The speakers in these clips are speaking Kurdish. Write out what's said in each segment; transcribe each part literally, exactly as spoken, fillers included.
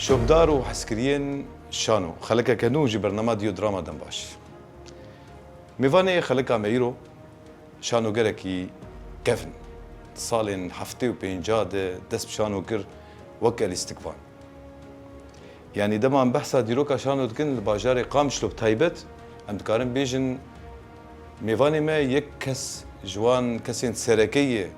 Çokdar û hezkiriyên şano, xelekeke nû ji bernama Dîyo Drama dem baş. Mêvanê xeleka me îro şanogerekî kevn. Di salên heftê û pênca de dest bi şano kir weke lîstikvan. Yanî dema em behsa dîroka şano dikin li bajarê Qamişlo bi taybet, em dikarin bêjin mêvanê me yek kes ji wan kesên sereke ye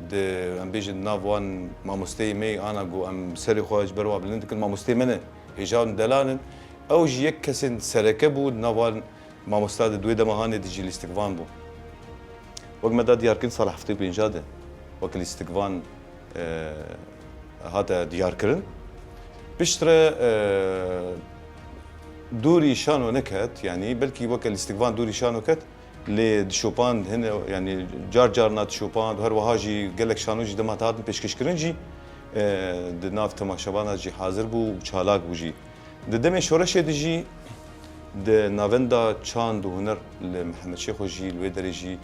di, em bêjin, nav wan mamosteyê me yê ana ku em serê xwe ji ber wa bilind dikin, mamosteyê me ne, hêja in, delal in. Ew jî yek kesên sereke bû di nav wan mamosta de, di wê dema hanê de jî lîstikvan bû. Wek me da diyarkirin, sala heftê û pênca de wek lîstikvan, e, hate diyarkirin. Piştre, e, dûrî şano neket, yanî belkî weke lîstikvan dûrî şano ket, lê dişopand hine, yanî car carna dişopand, her wiha jî gelek şano jî dema te hatin pêşkêşkirin jî, e, di nav temaşevana jî hazir bû û çalak bû jî. Di demê şoreşê de jî di navenda çand û huner li Mihemed Şêxo jî, li wê derê jî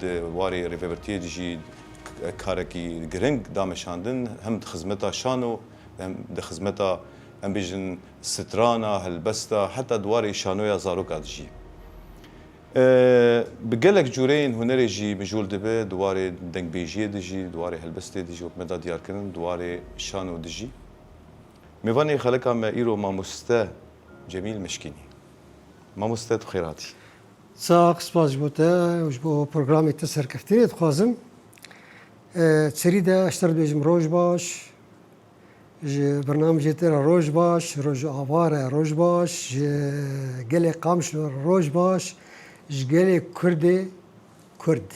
di warê rêvebirtiyê de jî k-, karekî giring da meşandin, hem di xizmeta şano, hem di xizmeta, em bêjin, strana, helbesta, heta di warê şanoya zaroka de jî. E, bi gelek cûreyên hunerê jî mijûl dibe, di warê dengbêjiyê de jî, di warê helbestê de jî, wek me da diyarkirin, di warê şano de jî. Mêvanê xeleka me îro mamoste Cemîl Mişkînî. Mamoste, tu xêr hatî. Sax, spas ji bo te û ji bo programê te serkeftinê dixwazim. E, serî de ez ji te re dibêjim roj baş. Ji bernamejê te re roj baş, roj ava re roj baş, ji gelê Qamişlo re roj baş, ji gelê Kurdê Kurd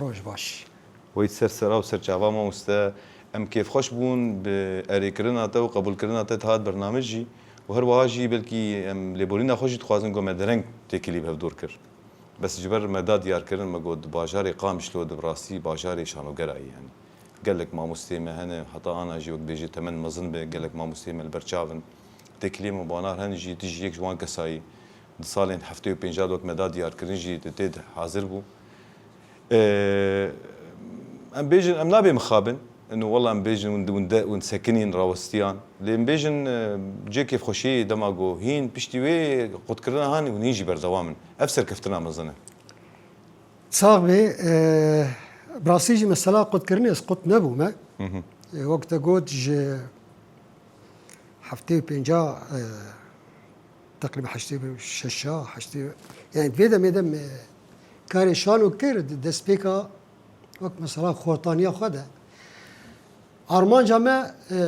roj baş. Wey ser sera û ser çava mamoste, em kêfxweş bûn bi erêkirina te û qebûlkirina te, te hat bernamej jî û her wiha jî belkî em lêborîna xwe jî dixwazin ku me dereng têkilî bi hevdor kir. Bes ji ber me da diyarkirin, me got bajarê Qamişlo di bi rastî bajarê şanogera ye, yanî gelek mamosteyê me hene, heta ana jî wek bêjî temen mezin be, gelek mamosteyê me li ber çav in. Têkiliyê me banar hene jî, tu jî yek ji wan kesayî. Di salên heftê û pênca de wek me da diyarkirin jî, tu tê de hazir bû. Ee, em bêjin, em nabê mixabin. Ino wela em bêjin, hûn, hûn de, hûn sekinîn, rawestiyan. Lê em bêjin, e, cê kêfxweşiyê dema ku hîn piştî wê qutkirina hanê hûn hîn jî berdewam in. Ev serkeftina mezin e. Sax bê, e, bi rastî jî mesela qutkirinê ez qut nebûme. Hı hı. E, wek te got ji heftê û pênca, e, teqrîben heştê û şeşa, heştê, yani vê demê de me karê şano kir, di destpêka wek mesela xortaniya xwe de. Armanca me, e,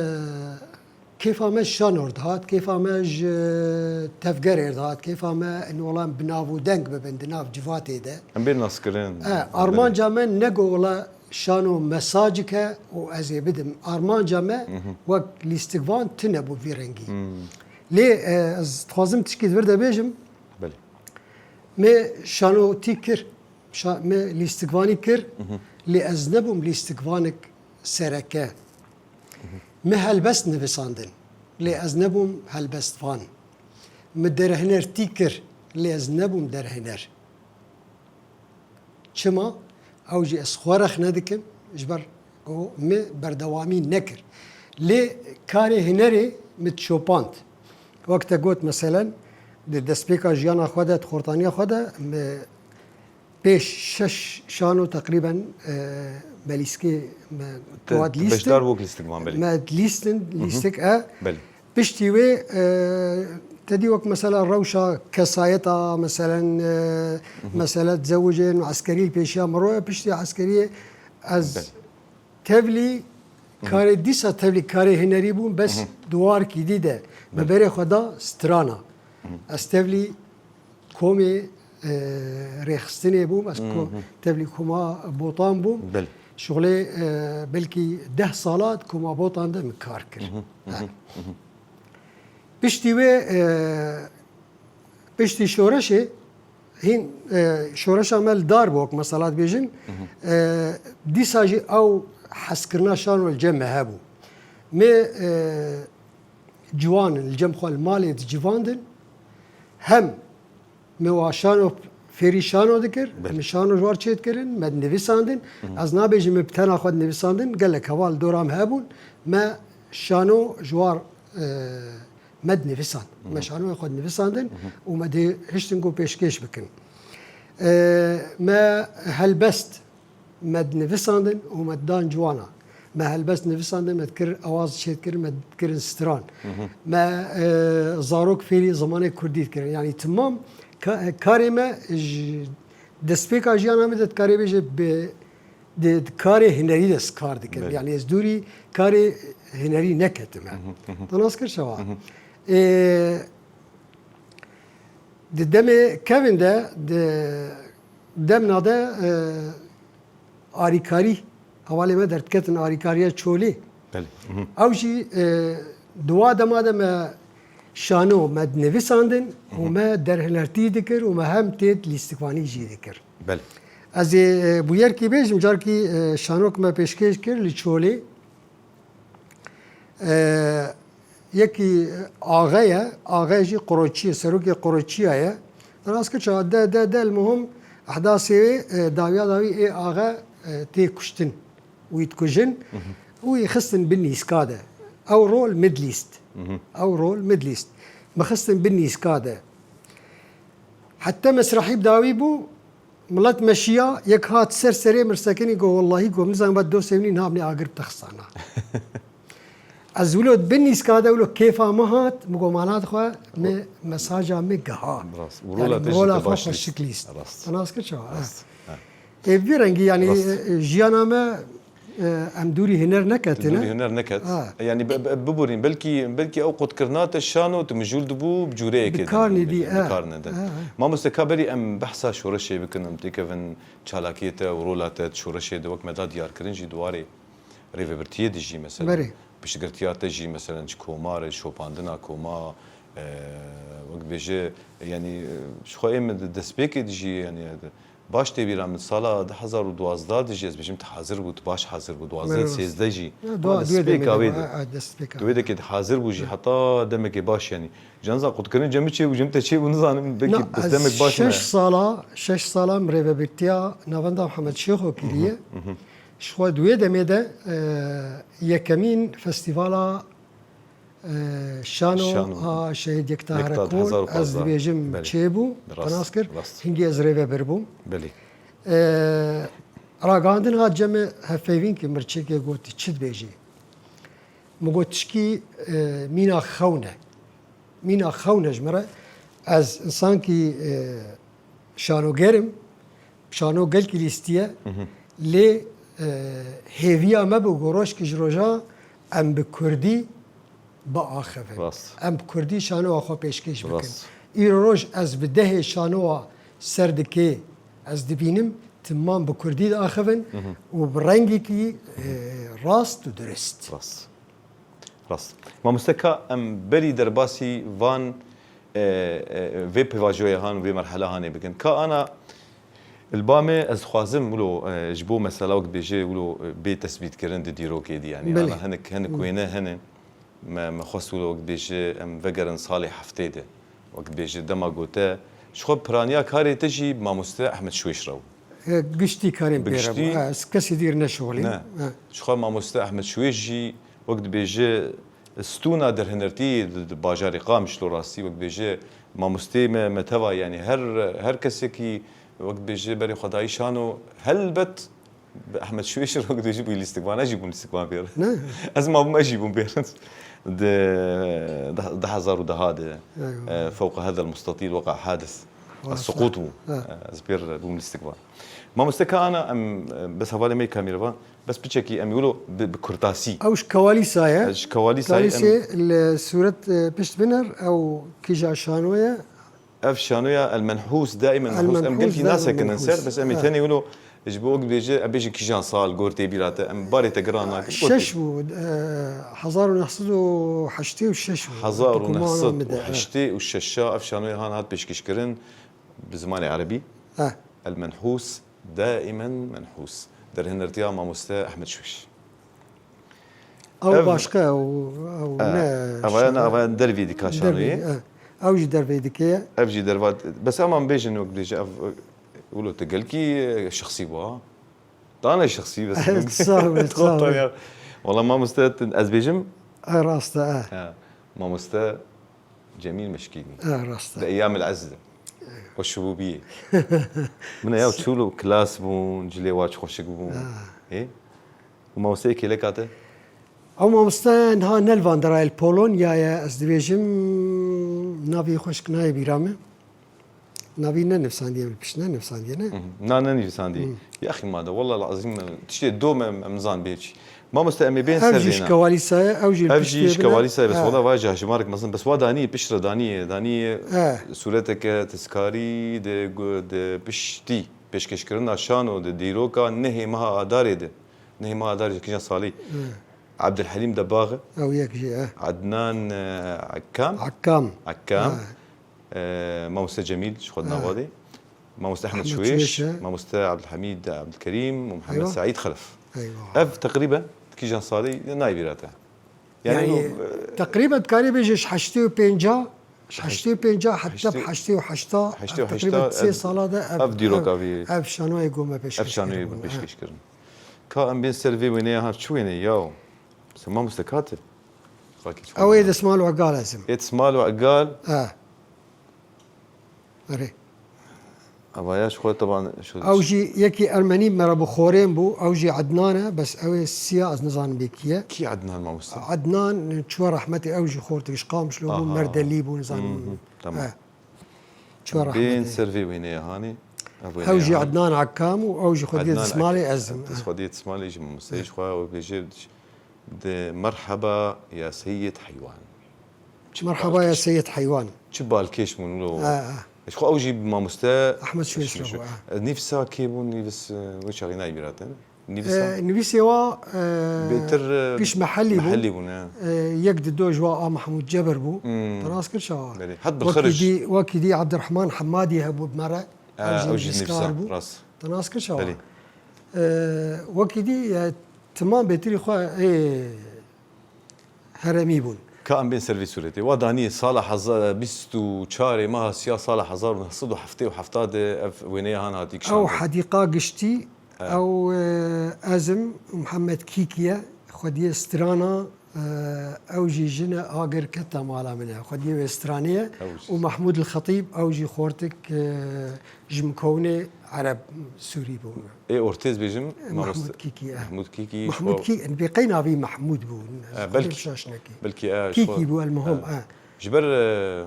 kêfa me ji şano re dihat, kêfa me ji tevgerê re dihat, kêfa me in olan bi nav û deng bibin di nav civatê de. Em bên naskirin. E, armanca me ne ku wela şano mesajik e û ez ê bidim. Armanca me wek lîstikvan tune bû vî rengî. Hmm. Lê, e, ez dixwazim tişkî di vir de bêjim. Belê. Me şanotî kir, şa-, me lîstikvanî kir, lê ez nebûm lîstikvanik sereke. Me helbest nivisandin, lê ez nebûm helbestvan. Me derhênertî kir, lê ez nebûm derhêner. Çima? Ew jî ez xwe rexne dikim, ji ber ku min berdewamî nekir. Lê karê hunerê min çopand. Wek te got, meselen, di destpêka jiyana xwe de, di xortaniya xwe de, min pêş şeş şano teqrîben, e, me lîstikê me Te, te beşdar bû lîstik van, belê. Me lîstin, lîstik e. Belê. Piştî wê, e, te dî wek mesela rewşa kesayeta, meselen, e, mesela zewicên eskerî li pêşiya min roye, piştî eskeriyê ez Belê. tevlî karê dîsa tevlî karê hunerî bûm, bes di warkî dî de me berê xwe da strana. Ez tevlî komê, e, rêxistinê bûm, ez ko-, tevlî koma Botan bûm. Belê. Şixulê, e, belkî deh sala di koma Botan de min kar kir. Hı hı, hı hı, Ha. hı hı. Piştî wê, e, piştî şoreşê, hîn, e, şoreşa me li dar bû, wek mesela dibêjin, Hı hı. e, dîsa jî ew hezkirina şano li cem me hebû. Me, e, ciwan in, li cem xwe li malê dicivandin, hem me wa şano, fêrî şano dikir, Belê. me şano ji war çêdikirin, me dinivîsandin. Hı hı. Ez nabêjim me bi tena xwe dinivîsandin, gelek heval dora me hebûn, me şano ji war e, me dinivîsand. Me şanoyê xwe dinivisandin û me dê hiştin ku pêşkêş bikin. E, me helbest me dinivisandin û me dan ciwana. Me helbest nivisandin, me dikir awaz çêdikir, me dikirin stran. Me, e, zarok fêrî zimanê kurdî dikirin. Yanî timam ka-, karê me ji destpêka jiyana me de dikarê bêje bi, di, di karê hinerî de ez kar dikim. Belê. Yanî ez dûrî karê hinerî neketime. Te nas kir çawa? Ê, di demê kevin de, di demna de, e, arîkarî, hevalê me derdiketin arîkariya çolê. Belê. Ew jî, e, di wa dema de me şano me dinivîsandin û me derhinertî dikir û me hem têt lîstikvanî jî dikir. Belê. Ez ê, e, bûyerkî bêjim, carkî, e, şanok me pêşkêş kir li çolê. E, yekî axe ye, axe jî Qoroçî ye, serokê Qoroçîya ye. Rast kir çawa de, de, de, li muhim ehdasê wê, e, dawiya dawî ê axe, e, tê kuştin. Wî dikujin. Wî xistin bin nîska de. Ew rol midlîst. Ew rol midlîst. Min xistin bin nîska de. Heta mesrahî bi dawî bû, milet meşiya, yek hat ser serê min sekinî, got, "Wellahî," got, "min zanim va dostê min nî niha min ê agir bide xisana." Ez wilo di bin nîska de wilo kêfa min hat, min got, "Mana dixwe, min mesaja min giha." Rast. Û yanî rola te jî rola te xwe baş xweşik lîst. Lîst. Rast. Te nas kir çawa? Rast. Ha. Ê, bi vî rengî, yanî, rast, e, e, jiyana me, e, em dûrî huner neketine. Dûrî huner neket. Ha. Yanî, be-, be-, biborîn, belkî, belkî ew qutkirina te şano, tu mijûl dibû, bi cûreyekê bi kar de, nedî, bi, bi e, kar nede. E, e. Mamoste, ka berî em behsa şoreşê bikin, em têkevin çalakiyê te û rola te di şoreşê de wek me da diyarkirin jî di warê rêvebirtiyê de jî, mesela. Berê. Piştgirtiya te jî, mesela, ji komar, şopandina koma, e, wek bêje, yanî, e, ji xwe ê min di destpêkê de jî, yanî, e, baş tê bîra min, sala du hezar û duwazdeh de jî, ez bêjim, tu hazir bû, tu baş hazir bû, duwazdeh, sêzdeh jî. Ya, ama dua-, destpêka wê de, de, a, a, destpêka. Tu wê de ke hazir bû jî, heta demekê baş, yanî. Can zan qutkirin cem çê bû, cem te çê bû, nizanim, belkî na, dest ez demek baş şeş me. Sala, şeş sala min rêvebirtiya Navenda Mihemed Şêxo kiriye. Ji xwe di wê demê de, e, yekemîn festîvala, e, şano, şano a Şehîd Yekta Herekol, ez dibêjim, belê, çêbû, rast, te nas kir, rast, hingî ez rêvebir bûm. Belê. E, ragihandin hat cem min, hevpeyvîn kir, min çêkê got, "Çi dibêjî?" Min got, "Tişkî, e, mîna xewn e." Mîna xewn e ji min re. Ez însankî, e, şanoger im. Şano gelkî lîstiye. Lê, e, hêviya me bû ku rojkî ji roja em bi kurdî biaxivin. Rast. Em bi kurdî şanowa xwe pêşkêş bikin. Rast. Îro roj ez bi dehê şanowa ser dikê ez dibînim, timman bi kurdî diaxivin û bi rengekî, e, rast û durist. Rast. Rast. Mamoste, ka em berî derbasî van, e, e, vê pêvajoyê han, vê merhela hanê bikin. Ka ana, li ba me ez dixwazim wilo, e, ji bo mesela wek dibêje wilo, e, bê tesbîtkirin di dîrokê dî, yanî. Belê. Ana hinek, hinek wêne hene. Me, me xwest wilo wek dibêje em vegerin salê heftê de. Wek dibêje dema gote, ji xwe piraniya karê te jî mamoste Ehmed Şwêş re bû. E, giştî karên pê re bû. Bi giştî. E, ez kesî dîr neşixulîm. Ne. E. Ji xwe mamoste Ehmed Şwêş jî wek dibêje stûna derhinertî di, di bajarê Qamişlo rastî wek dibêje mamosteyê me, me teva, yanî her, her kesekî wek dibêje berê xwe dayî şano helbet bi Ehmed Şwêş re wek dibêje bû lîstikvan, ez jî bûm lîstikvan pê re. Ne. Ez mabûm, ez jî bûm pê re. Di du hezar û deh de, eywa, e, fewqa hedel mustatîl weqa hadis. Rast. Ez suqût bûm. Ha. E, ez pê re bûm lîstikvan. Mamoste ka ana em, e, bes hevalê me yê kamîrevan, bes piçekî em wilo bi, bi kurtasî. Ew ji Kewalîsa ye. E, ji Kewalîsa ye, em Kewalîsê li sûret, e, pişt biner, ew kîja şano ye. Ev şanoya El Menhûs, daimen El Menhûs. Em Menhûs, gelkî daimen nasekinin ser, menhûs. Bes em ê, ha, tenê wilo ji bo wek dibêje, em bêjin kîjan sal, gor tê bîra te, em barê te giran nakin. Şeş bû, e, hezar û neh sed û heştê û şeş bû. Hezar û neh sed û heştê û şeş ev şanoya han hat pêşkêşkirin bi zimanê erebî. Ha. El Menhûs, daimen menhûs. Derhinertiya mamoste Ehmed Şwêş. Ew, ev başka, ew, ew, e, ne, ev aya, şöyle, ne, ev aya dervî dika şanoyê. Dervî, e. Ew jî dervê dike. Ev jî derva, bes ama em bêjin wek dibêje ev, e, wilo te gelkî, e, şexsî bû, ha? Dane şexsî bes. Sağ ol, sağ ol. Wala mamoste, ez bêjim. E, rast e. Ha. Mamoste Cemîl Meşkînî. Ha, rast e. Di eyamil ez de. Û şibûbiyê. Min ya çûlo kilas bûn, cilê wa çi xweşik bûn. Ha. Ê? Û mamosteyê kêleka te? Ew mamoste niha ne li van derayê, li Polonyayê, ez dibêjim, navê xweşik nayê bîra min. Navî ne nivîsandiye, li pişt ne nivîsandiye, ne? Mhm. Na, ne nivîsandiye. Mhm. Yaxî made, wela lazim, tiştê do me, em zan bê çi. Mamoste, em ê bên ser vêna. Ev jî ji Kewalîsa ye, ew jî li pişt tê bine. Ev jî ji Kewalîsa ye, bes wela va ji hejmarek mezin, bes wa danî, piştre danî, danî sûreteke tezkarî de gu-, de piştî pêşkêşkirina şano de dîroka nehê meha Adarê de. Nehê meha Adarê kîjan salî? Hı. Ebdulhelîm Debax e. Ew yek jî, e. Ednan, e, Ekkam. Ekkam. Ekkam. E. E, Mamoste Cemîl, ji xwe di nava de. Mamoste Ehmed Ehmed Şuêş, Şuêş, e. Mamoste Ebdulhamîd Ebdulkerîm û Mihemed Eywa. Seîd Xelef. Eywa. Ev teqrîben kîjan salî nayê bîra te? Yani, yanî, o, e, teqrîben dikarî bêje ji heştê û pênca, ji heştê û pênca heta heştê û heşta, heştê û heşta, teqrîben sê sala de ev, ev dîroka ev, vî, ev şanoyê go me pêşkêş kiribû, ev şanoyê go me pêşkêş kiribû. Ka em bên ser vê wêneyê, ha çi wêneyê ya? Mamoste kate? Ew ê Desmal û Egal ezim. Ê Desmal û Egal. E. Erê. Ava ya ji xwe teban şu. Ew jî yekî Ermenî me re bi xorên bû, ew jî Ednan e, bes ew ê siya ez nizanim bê kî ye. Kî Ednan mamoste? Ednan çûye rehmetê, ew jî xortik ji Qamişlo bû, aha, Merdelî bû, nizanim. Hı hı, tamam. E. Çûye rehmetê. Bên ser vê wêneyê hanê. Ev wêneyê hanê. Ew jî Ednan Ekkam û ew jî xwediyê Desmalê ez im. Ednan Ekkam. Xwediyê Desmalê jî mamoste. E. Ji xwe ew bêje, Di merheba ya Seyyid Heywan. Çi balkêş. Merheba ya Seyyid Heywan. Çi balkêş bûn lo. Ha, ha. Ji xwe ew jî mamoste Ahmet Şuêş re bû, ha. Nivîsa kê bûn? Nivîs, e, wê çaxî nayê bîra te. Nivîsa? E, nivîsê wa, e, bêtir, e, pîş Mehellî bûn. Mehellî bûn, ha. E, yek di do ji wa a Mahmûd Cebir bû. Hmm. Te nas kir çawa? Belê. Hat bi xiriş. Wekî dî, wekî dî Abdurrahman Hemmadî hebû bi me re. Ha, ew jî nivîskar bû. Rast. Te nas kir çawa? Belê. E, wekî dî, e, Timam bêtirî xwe ê heremî bûn. Ka em bên ser vî sûretê. Wa daniyê sala heza-, bîst û çarê meha siya sala hezar û neh sed û heftê û hefta de ev wêneya han hatî kişandin. Ew hedîqa giştî, e, ew, e, ez im, Muhammed Kîkî ye, xwediyê strana, e, ew jî jin e, agir keta mala min e. Xwediyê wê stranê ye. Ew jî. Û Mahmûd el Xetîb, ew jî xortik, e, ji Mikownê Ereb Sûrî bû. Ê ortê ez bêjim, Mahmûd Kîkî, e. Mahmûd Kîkî, Mahmûd Kî-, belkî, belkî, e, şaş nekî. Kîkî bû, el muhim, e. Ji ber, e,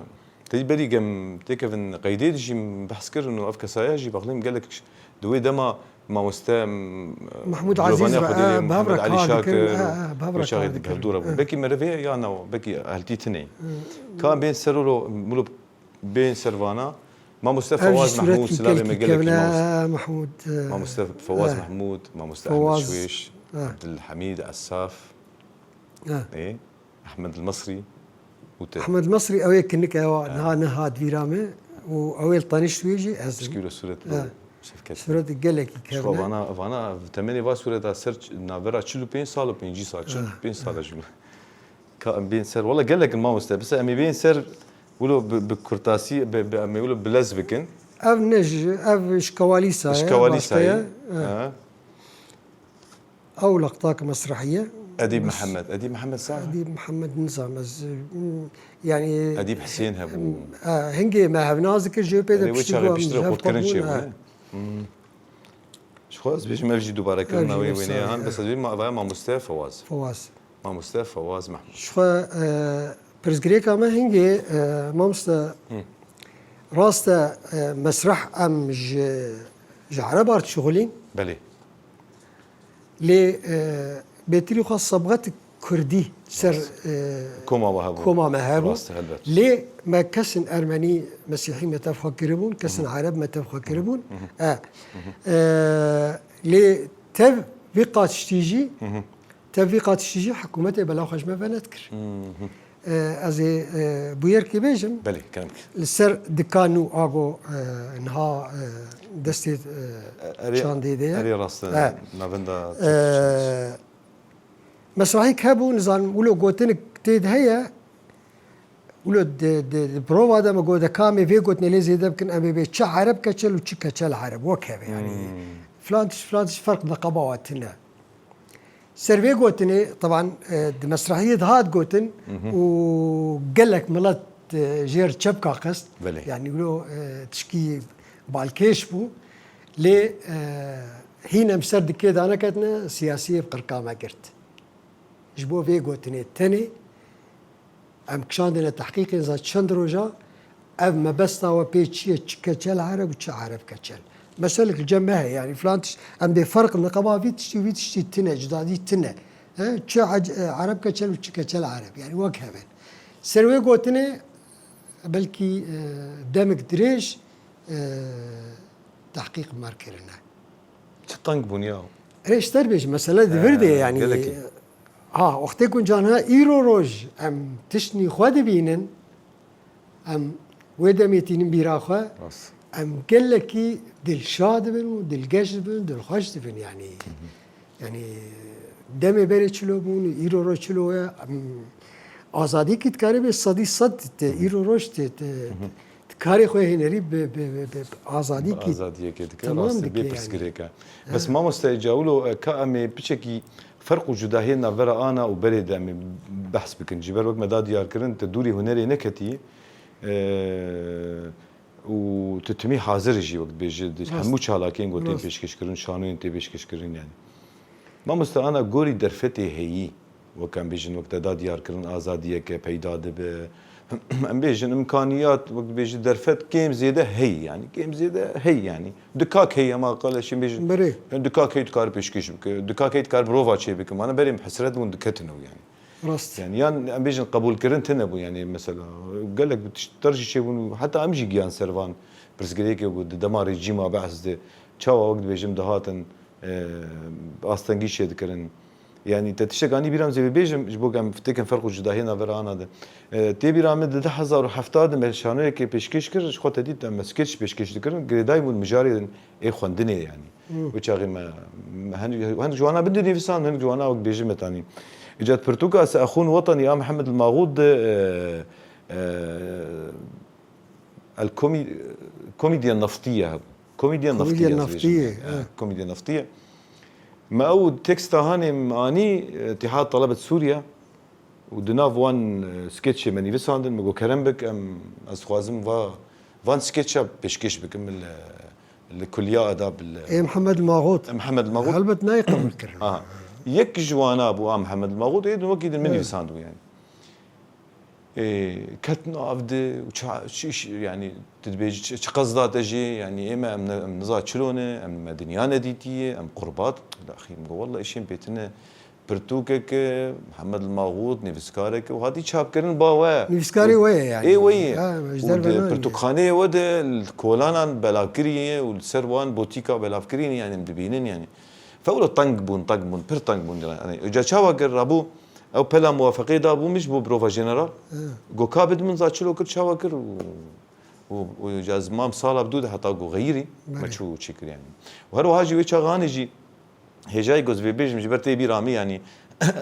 tê berî gem têkevin qeydê dijî behs kirin û ev kesaya jî bexlêm gelek ş-, di wê dema mamoste, m-, Mahmûd Azîz, e, Mirovaniya Xwedê, e, Mihemed Elî Şakir, e, e, bi hev re kar dikirin. Hevdû re bûn. E. Belkî merivê ya naw, belkî heltî tune. E. Ka bên ser û lo, mulo Bên ser vana. Mamoste Fewaz Mehmûd, silavê me gelekî mamoste. Mamoste Fewaz Mehmûd, mamoste Ehmed Şuêş, Ebdulhamîd Esaf, ê, Ehmed El Mesrî û te. Ehmed Mesrî, ew ê kinik e, niha nehat vîra me û ew ê li tenişt wê jî ez im. Pişkî wilo sûret bi şefket. Sûret gelekî kevin e. Vana, vana temenê va sûreta ser ç-, navbera çil û pênc sal û pêncî sal, çil û pênc sal e jû. Ka em bên ser. Wele gelek in mamoste. Bisa em ê bên ser wilo bi, bi kurtasî, bi, bi, em ê wilo bi lez bikin. Ev ne ji, ev ji Kewalîsa ye. Ji Kewalîsa ye. Başka ye. Ha. Ew leqtak mesrahî ye. Edîb Mihemed. Edîb Mihemed sa? Edîb Mihemed nizam ez, mm, yani, Edîb Hisên hebû. Ha, hingê me hevnaz dikir, jê pê de piştî çaxê piştre xurtkirin çêbû, ha. Hmm. Ji xwe ez bêjim ev jî dubarekirina wê wêneyê han, bes ez bêjim ma-, vaya mamoste Fewaz. Fewaz. Mamoste Fewaz Mehmûd. Ji xwe, e, pirsgirêka me hingê, e, mamoste, rast e, e, mesreh em ji, ji Ereba re dişixulîn. Belê. Lê, e, bêtirî xwe sebxet Kurdî ser, e, koma me hebû. Koma me hebû. Rast e, helbet. Lê me kesin Ermenî, Mesîhî me tev xwe kiribûn, kesin Ereb me tev xwe kiribûn. E, e, lê tev vî qatiştî jî, tev vî qatiştî jî hikûmetê bela xwe ji me venedikir. E, ez ê, e, bûyerkê bêjim. Belê, kerem ki. Li ser dika nû ago, e, niha, e, destê, e, çandê de ye. Erê rast e, navenda. E, mesrahîk hebû, nizanim, wilo gotinik tê de heye, wilo di, di, di prova de me got, de ka em ê vê gotinê lê zêde bikin, em ê bê çi Ereb keçel û çi keçel Ereb, wek heve, yani, filan tişt, filan tişt ferq neqeba wa tune. Ser vê gotinê, teban, e, di mesrehiyê de hat gotin û gelek milet, e, jêr çepka xist. Belê. Yanî wilo, e, tişkî balkêş bû. Lê, e, hîn em ser dikê daneketine, siyasiyê bi qirka me girt. Ji bo vê gotinê tenê em kişandine tehqîqên za çend roja, ev mebesta we pê çi ye, çi keçel ereb û çi ereb keçel. Meselek li cem me heye, yanî filan tişt, em dê ferq niqeba vî tiştî û vî tiştî tune, cudadî tune. He? Çi ec-, e, ereb keçel û çi keçel ereb, yanî wek hev in. Ser wê gotinê belkî, e, demek dirêj, e, tehqîq me kirine. Çi teng bûn ya? Erê, ji te re bêjim, mesele di vir de ye, yanî. Gelekî. Ha, wextê ku cana îro roj em tiştnî xwe dibînin, em wê demê tînin bîra xwe, Rast. em gelekî dilşa dibin û dilgeş dibin, dilxweş dibin, yanî. Hı hı. Yanî demê berê çilo bûn û îro roj çilo ye, em azadîkî dikarê bê sedî sed te, Hı hı. îro roj te, te, Hı hı. Karê xwe hênerî bi, bi, bi, bi, bi azadîkî Bi azadiyekê dike, tamam rastî dike bê yani. Pirsgirêk e. Bes Evet. Mamoste Cawilo, e, ka em ê piçekî ferq û cudahiyên navbera ana û berê de em ê behs bikin. Ji ber wek me da diyarkirin, te dûrî hunerê neketiyî, e, û tu timî hazir î jî wek dibêje, di Rast. Hemû çalakiyên ku tên Rast. Pêşkêşkirin, şanoyên tê pêşkêşkirin yani. Mamoste ana gorî derfetê heyî, wek em bêjin, wek te da diyarkirin, azadiyeke peyda dibe. Em bêjin, imkaniyat, wek dibêjî, derfet kêm zêde heyî, yanî kêm zêde heyî, yanî dikak heyî, ema qala şîn bêjin, Berê. Dikak heyî dikare pêşkêş bike, dikak heyî dikare mirova çêbike, mana berê hesret bûn diketin ew, yanî. Rast. Yanî yan em bêjin qebûlkirin tune bû, yanî mesela gelek bi tişt-, ter jî çêbûn û heta em jî giyan ser van pirsgirêkê ku di dema rejîma Be'es de çawa wek dibêjim dihatin, e, astengî çêdikirin. Yanî te tiştek anî bîra min zê bêjim, ji bo ku em têkin ferq û cudahiyê navbera ana de. E, tê bîra min di du hezar û hevdeh de me şanoyekê pêşkêş kir, ji xwe te dît em me skeç pêşkêş dikirin, girêdayî bûn mijarê ê xwendinê yanî. Hmm. Wê çaxê me, me hin-, hinek ji wana bindinivîsan, hinek ji wana wek bêjim me tanî. Îca di pirtûka Se'exûn Wetenî a Mihemed Maxûd de, e, e, El Komî-, Komîdya Neftiye hebû. Komîdya Neftiye, ez bêjim. Neftiye, evet. Komîdya Neftiye. Me ew teksta hanê min anî, e, Îtîhad Telebet Sûriye û di nav wan, e, skeçê me nivîsandin, me got, kerem bik, em, ez dixwazim va, van skeça pêşkêş bikim li, li Kulliya Edab li Ê Mihemed Maxût. Mihemed Maxût. Helbet nayê qebûl kirin. Aha. Yek ji wana bû a Mihemed Maxût, ê din wekî din min Evet. Nivîsandibû yani. Ê, ket nav de û ça-, çi iş, yani, tu dibêjî çi, çi qesda te jê, yani, ê me, em ne, em niza çilo ne, em me dinya nedîtiye, em qurbat, daxî, min got, walla îşên pê tine, pirtûkeke, Mihemed Maxûd, nivîskareke, û hatî çapkirin ba we. Nivîskarê we ye yani. Ê we ye. Ha, ji Û derve di nayê. Pirtûkxaneyê we de li kolanan belavkirî ye û li ser wan botîka belavkirî ne, yani, em dibînin, yani. Fewlo teng bûn, teng bûn, pir teng bûn. Yani, ca çawa kir, rabû, Ew pela muwafeqê da bû min ji bo birova jeneral. He. Go ka bid min za çilo kir, çawa kir û, û, û ez mam sala bi dû de heta go xeyirî me Belê. Çû çêkir yani. Û her wiha jî wê çaxanê jî hêjayî goz vê bêjim ji ber tê bîra min yani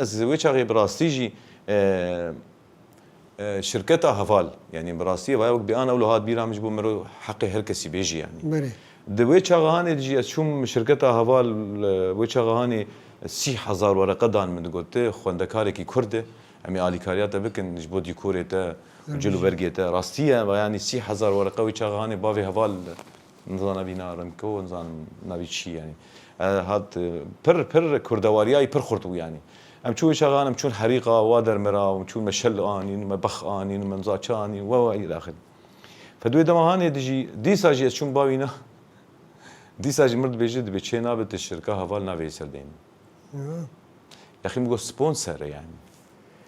ez wê çaxê bi rastî jî, e, e, şirketa heval, yani bi rastî vaya wek bêana wilo hat bîra min ji bo mero heqê her kesî bêjî yani. Belê. Di wê çaxanê de jî ez çûm şirketa heval, e, wê çaxanê sî hezar wereqe dan min, digot, tu xwendekarekî Kurd e, em ê alîkariya te bikin ji bo dîkorê te û cil û bergê te. Rastî ye, ve yanî sî hezar wereqe wê çaxanê bavê heval, nizana vîna Remko, nizan navî çi yanî. E, hat, e, pir, pir kurdewariyayî pir xurt bû yanî. Em çû wê çaxan, em çûn herîqa, wa dermira, em çûn me şel anîn, me bex anîn, me niza çi anîn, we, we, îlaxir. Fedwê dema hanê dijî, dîsa jî ez çûm bawîna. Dîsa jî mir dibêje, dibê çê nabe, tu şirka heval navê ser deynin. Ya. Yaxî min got sponsor e yani.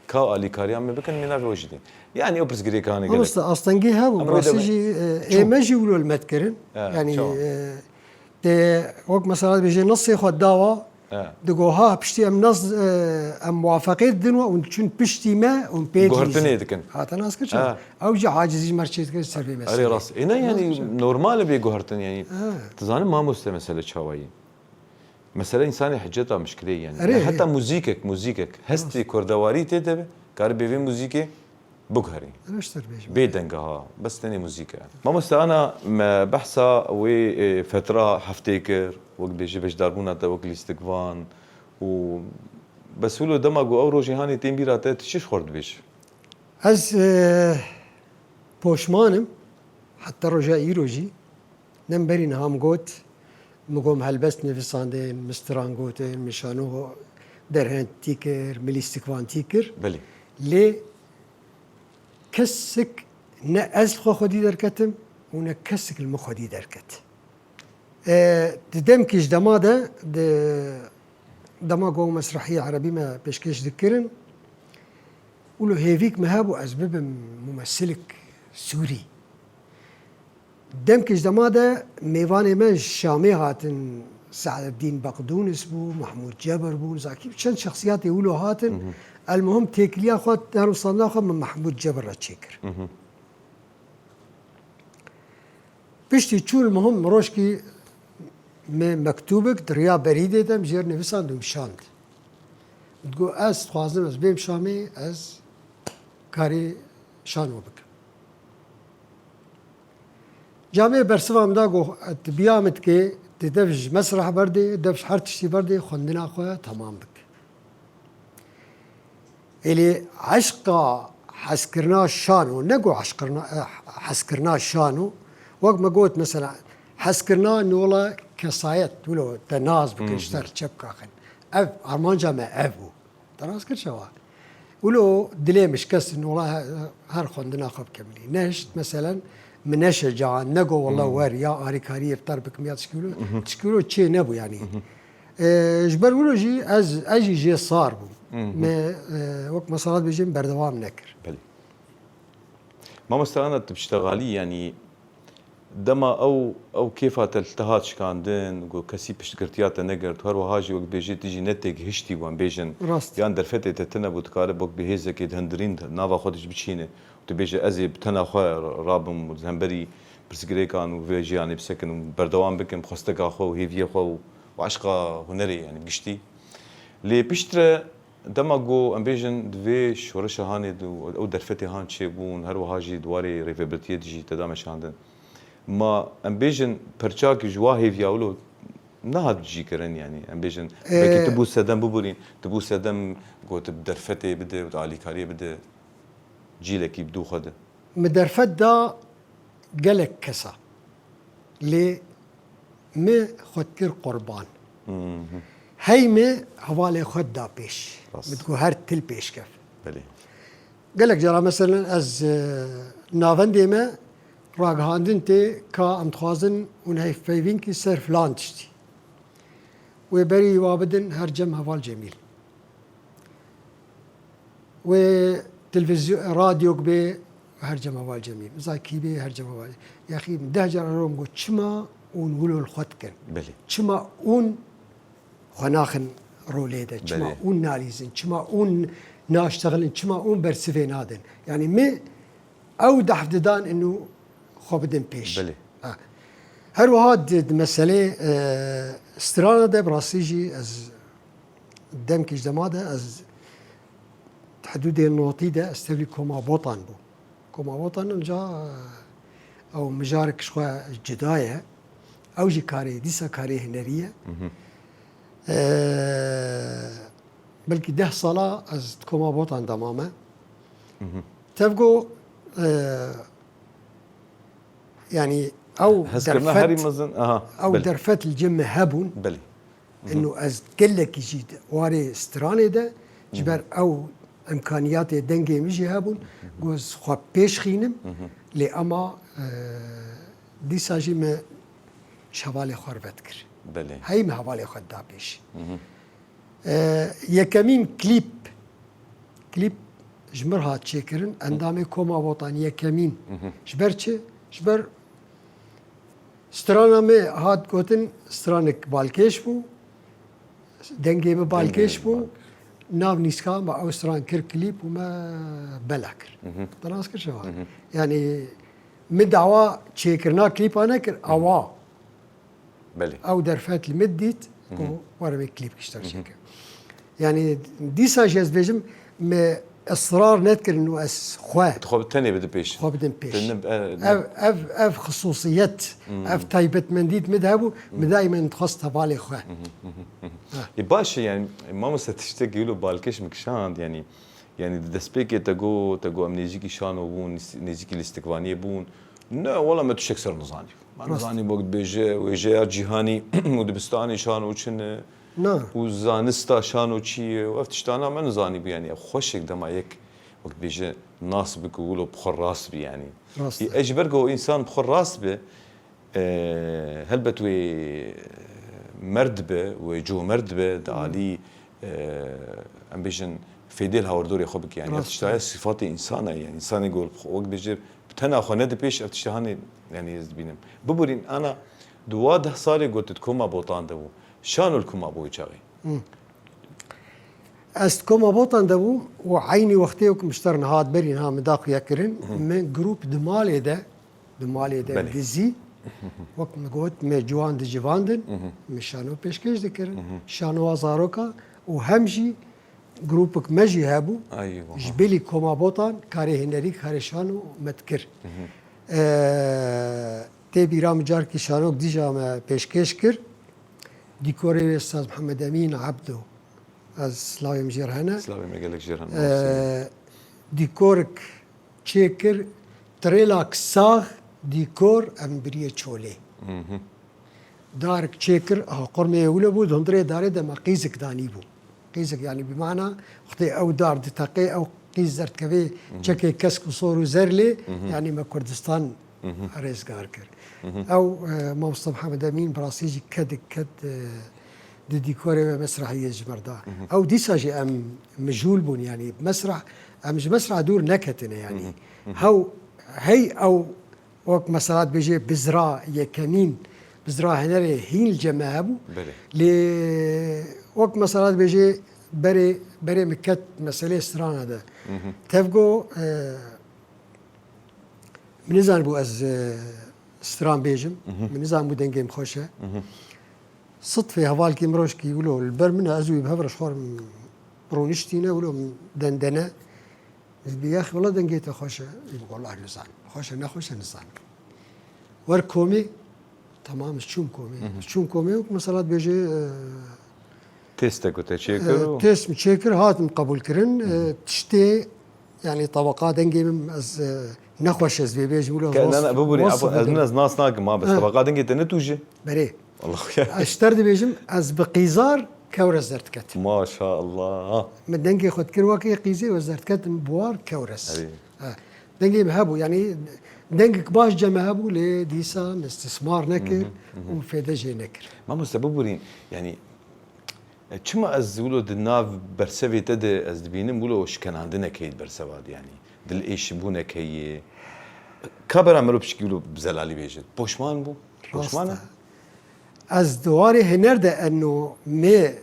Ka alîkariya me bikin, min navê we jî deynin. Yani ew pirsgirêkane gelek. Mamoste, astengî hebû, Ama rastî öyle jî, e, Çok. Ê me jî wilo li me dikirin. Evet, Yani, çok. E, tê, wek mesela dibêje, nesê xwe dawa, He. Digo, ha, piştî em nas, e, em muwafeqê didin we û diçûn piştî me û pê Guhertinê dihîzin. Dikin. Hate nas kir çawa? He. Ew jî acizî ji me re çêdikir ser vê meseleyê. Erê rast. Ê, ne, yanî, Nas kir çawa? Normal e bê guhertin, yanî. He. Tu zanî mamoste mesele çawa ye? Mesele însanê hiceta mişkilê ye, yanî. Erê, Ya erê. Heta muzîkek, muzîkek. Hestê Rast. Kurdewarî tê de be, kare bê vê muzîkê Biguherî. Rêştir bêjim. Bê deng e ha, bes tenê muzîk e. Mamoste Ana, me behsa wê, e, fetra heftê kir, wek dibêje beşdarbûna te wek lîstikvan û Bes wilo dema ku ew rojê hanê tên bîra te, tu çi ji xwe re dibêjî? Ez, e, poşman im, heta roja îro jî. Ne min berî niha min got, min got, min helbest nivîsandin, min stran gotin, min şano derhentî kir, min lîstikvantî kir. Belê. Lê kesik ne ez li xwe xwedî derketim û ne kesik li min xwedî derket. E, di demkî ji dema de, di dema ku ew mesrehiyê erebî me pêşkêş dikirin, wilo hêvîk me hebû ez bibim mumesilik Sûrî. Demkî ji dema de mêvanê me ji Şamê hatin, Seeddîn Beqdûnis bû, Mehmûd Cebir bû, zakî çend şexsiyatê wilo hatin. Hı hı. El muhim têkiliya xwe, her wisa xwe min Mehmûd Cebir re çêkir. Hı hı. Piştî çûn, muhim rojkî me mektûbek di riya berîdê de min jêr nivîsand û min şand. Min digot, ez dixwazim ez bêm Şamê, ez karê şano bikim. Camê bersiva min da, got, tu biya min dikê, tu dev ji mesreh berdê, dev ji her tiştî berdê, xwendina xwe temam bike. Êlê eşqa hezkirina şano, ne ku eşqirina, eh, hezkirina şano, wek me got, mesela, hezkirina nola kesayet, wilo te nas bikin, ji te re çepka xin. Ev, armanca me ev bû. Te nas kir çawa? Wilo dilê min şikest, nola he-, her xwendina xwe bikemilî. Nehişt, meselen, min neşecand, nego wela wer, ya alîkariyê bi te re bikim, ya tişkî wilo, tişkî wilo çê nebû, yanî. E, ji ber wilo jî ez, ez jî jê sar bûm. Me, e, wek mesela dibêjin, berdewam nekir. Belê. Mamoste Ana, tu piştexalî, yanî dema ew, ew kêfa te li te hat şikandin, ku kesî piştgirtiya te negirt, her wiha jî wek dibêjî tu jî netêgihiştî, wan bêjin, rast, yan derfetê te tune bû, dikare wek bi hêzekê di hundirîn nava xwe de jî biçîne. Tu bêje, ez ê bi tena xwe rabim û di hemberî pirsgirêkan û vê jiyanê bisekin û berdewam bikim xwesteka xwe û hêviyê xwe û, û eşqa hunerê, yanî giştî. Lê piştre dema ku em bêjin di vê şoreşa hanê de û ew derfetê han çêbûn, her wiha jî di warê rêvebirtiyê de jî te da meşandin. Ma em bêjin perçakî ji wa hêviya wilo nehat cîkirin, yanî em bêjin, belkî tu bû sedem biborîn, tu bû sedem ku tu bi derfetê bide û tu alîkariyê bide cîlekî bi dû xwe de. Min derfet da gelek kesa. Lê min xwe dikir qurban. Hey min hevalê xwe dida pêş. Rast. Min digot her til pêşkev. Belê. Gelek cara, meselen, ez, e, navendê me ragihandin tê ka em dixwazin hûn hevpeyvînkî ser filan tiştî. Wê berî wa bidin her cem heval Cemîl. Wê televîzyon, radyok bê, her cem heval Cemîl. Zakî bê, her cem heval. Yaxî min deh car ero min got, çima hûn wilo li xwe dikin? Belê. Çima hûn xwe naxin rolê de? Çima hûn nalîzin? Çima hûn naştexilin? Çima hûn bersivê nadin? Yanî min ew dehf didan inu xwe bidin pêş. Belê. Ha. Her wiha di, di meselê, e, strana de bi rastî jî ez demkî ji dema de ez di hidûdê notî de ez tevlî Koma Botan bûm. Koma Botan inca, e, ew mijarek ji xwe cuda ye. Ew jî karê, dîsa karê hunerî ye. E, belkî deh sala ez di Koma Botan de mame. Tevgo, e, yanî ew hezkirina herî mezin, aha, ew belê, derfet li cem me hebûn. Belê. Ino ez gelekî jî di warê stranê de, ji ber ew imkaniyatê dengê min jî hebûn, ku ez xwe pêş xînim, lê ema, e, dîsa jî me ji hevalê xwe re vedikir. Belê. Hey min hevalê xwe dida pêş. E, yekemîn klîp, klîp ji min re hat çêkirin, endamê Koma Botan yekemîn. Ji ber çi? Ji ber strana me hat gotin, stranek balkêş bû, dengê min balkêş bû, nav nîska me ew stran kir klîp û me bela kir. Te nas kir şeva. Yanî min dawa çêkirina klîpa nekir, awa. Belê. Ew derfet li min dît ku were vê klîpkî ji te çêke. Yanî dîsa jî ez dibêjim, me israr nedikirin û ez xwe Tu xwe bi tenê bidin pêş. xwe bidim pêş. Tu ne- e, Ev, ev, ev xisûsiyet, ev taybetmendî di min de hebû, min daîmen dixwest hevalê xwe. Ê, baş e, yani, mamoste, tiştekî wilo balkêş min kişand, yani, yani, di destpêkê te got, te got, em nêzîkî şano bûn, nêzîkî lîstikvaniyê bûn. Ne, wela me tiştek ser nizanî. Me Rast. nizanî, wek dibêje, wêjeya cîhanî û dibistanê şano çi ne. Na. Û zanista şano çi ye. Û ev tiştana me nizanî bû, yani, ev xweşek dema yek, wek dibêje, nas bi ku wilo bi xwe rast bi, yani. Rast. Ê, e, ji ber ku însan bi xwe rast bi, e, helbet wê merd be, wê comerd be, di alî, e, em bêjin, fêdê li hawirdorê xwe bike, yani. Ev Rast. Tişta ye, sîfatê însan e, yani. Însanê ku wek bêje, bi tena xwe nede pêş, ev tişta hanê, yani, ez dibînim. Biborîn, ana, di wa deh salê got di koma Botan de bû. Şano li koma bû wê çaxê? Ez di koma Botan de bûm û eynî wextê wek min ji te re niha berî niha min da xuya kirin, min grûp di malê de, di malê de Belê. Gizî, wek min got, me ciwan dicivandin, min şano pêşkêş dikirin. Şanoa zaroka û hem jî grûpek me jî hebû, Ay, wah. Ji bilî koma Botan karê hunerî, karê şano me dikir. E, tê bîra min carkî şanok dîja me pêşkêş kir. Dîkorê wê Ustaz Mihemed Emîn Ebdo. Ez slavê min jê re hene. Slavê me gelek jê re hene. E, dîkorek çêkir, trêlak sax, dîkor em biriye çolê. Darek çêkir, aha, qurmê wilo bû, di hundirê darê de me qîzik danî bû. Qîzik, yani, bi mana, wextê ew dar diteqê, ew qîz derdikevê çekê kesk û sor û zer lê, yani, me Kurdistan rêzgar kir. Ew, e, Mamoste Mihemed Emîn, bi rastî jî kedek ked, e, di dîkorê ve mesrehiyê ji me re da. Ew dîsa jî em mijûl bûn, yani, mesreh, em ji mesreh dûr neketine, yani. Hew, hey ew Wek mesela dibêje bizra yekemîn, bizra hunerê hîn li cem me hebû. Belê. Lê wek mesela dibêje berê, berê min ket meselê strana de. Tev got, e, min nizanibû ez, e, stran bêjim. Min nizanibû dengê min xweş e. Sitfê hevalkî min rojkî wilo li ber min e, ez wî bi hev re ji xwe re rûniştîne, wilo min dendene. Ez bi, "Yaxî, wela dengê te xweş e." Ê, "Wela nizanim. Xweş e, nexweş e, nizanim." "Wer komê." "Tamam, ez çûm komê." Ez çûm komê û mesela dibêje, e, Têstek ku te çêkir û e, têst min çêkir, hat min qebûl kirin. E, tiştê, yani, tebeqa dengê min ez, e, nexweş ez vê bêjim, wilo Ke- ne, ne, biborî, wesf ez min bidim. Ez nas nakim, ma bes Ha. Tebeqa dengê te ne tûjî? Berê. Allah ya. Ez ji te re dibêjim, ez bi qîzar kewres derdiketim. Maşallah. Min dengê xwe dikir wekî qîzê û ez derdiketim buar kewres. Erê. Ha. Dengê min hebû, yani dengek baş cem me hebû, lê dîsa min istismar nekir û fêde jê nekir. Mamoste, biborîn, yani, e, çima ez wilo di nav bersevê te de ez dibînim wilo şikenandinekê di berseva de, yani, dilêşbûnekê ye. Ka bera mero pişkî wilo bi zelalî bêje. Poşman bû? Poşman e? Rast e. Ez di warê huner de eno me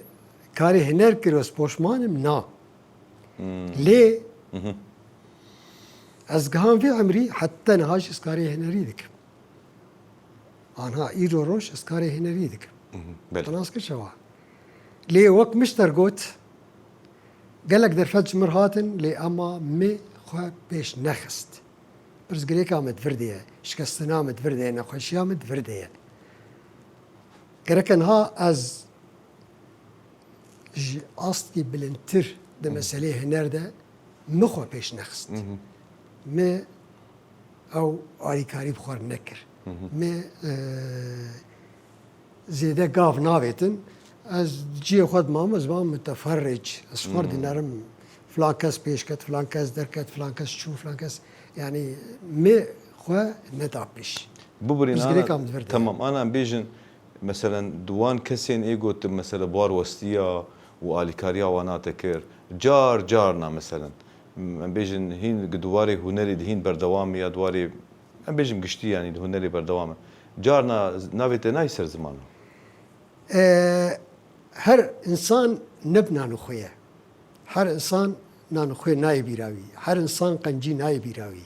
karê huner kir, ez poşman im, na. Lê ez gihan vê emrî heta niha jî ez karê hunerî dikim. Anha îro roj ez karê hunerî dikim. Belê. Te nas kir çawa? Lê wek min ji te re got, gelek derfet ji min re hatin, lê ema me xwe pêş nexist. Pirsgirêka me di vir de ye, şikestina me di vir de ye, nexweşiya me di vir de ye. Gereke niha ez ji astkî bilindtir di meselê huner de min xwe pêş nexist. Min ew alîkarî bi xwe re nekir. Min, e, zêde gav navêtin. Ez cihê xwe dimam, ez bam mutaferric. Ez xwe re dînerim, filan kes pêş ket, filan kes derket, filan kes çû, filan kes. Yani min xwe neda pêş. Biborîn, Pirsgirêka min di vir de. Tamam, ana em bêjin, meselen, di wan kesên ê got, mesela, bi war westiya û alîkariya wana te kir, car, carna, meselen, em bêjin, hîn di warê hunerê de hîn berdewam e ya di warê, em bêjin, giştî, yani, di hunerê berdewam e. Carna navê te nayê ser ziman e? E, her insan ne bi nan û xwê ye. Her insan nan û xwê nayê bîra wî. Her insan qencî nayê bîra wî.